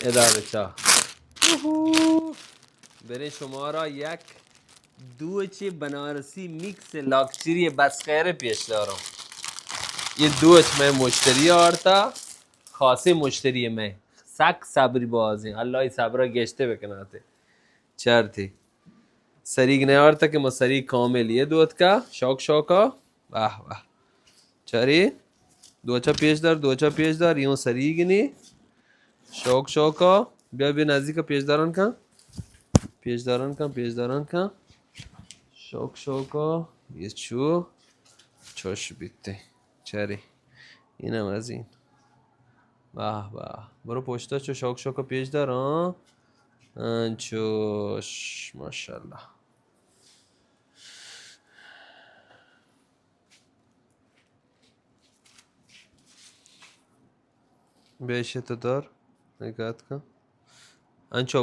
ادا بچا. اوہو. برے شمارا یک دوچ بنارسی میکس لاکچری بس خیر پیش دارم. یہ دوچ میں مشتری آرتا، خاصی مشتری میں، سک صبری بازیں، اللہ ای صبر گشتے بکناتے. چرتی سریگ نیارتا کہ ما سریگ کامل یہ دوت کا شوق شوقا. واہ واہ. چاری، دوچا پیش دار، دوچا پیش دار، یوں سریگنی. شوق شوقا. بیا بیا نزدیک پیش داران کن. پیش داران کن، پیش داران کن. شوق شوقا. یہ چو چوش بیتے. چاری. Annum is an. واہ واہ. برو پشتا چو شوق شوقا پیش دار، ہاں. انچوش. ماشاءاللہ. بیشے تو دار، نگات کن. انچو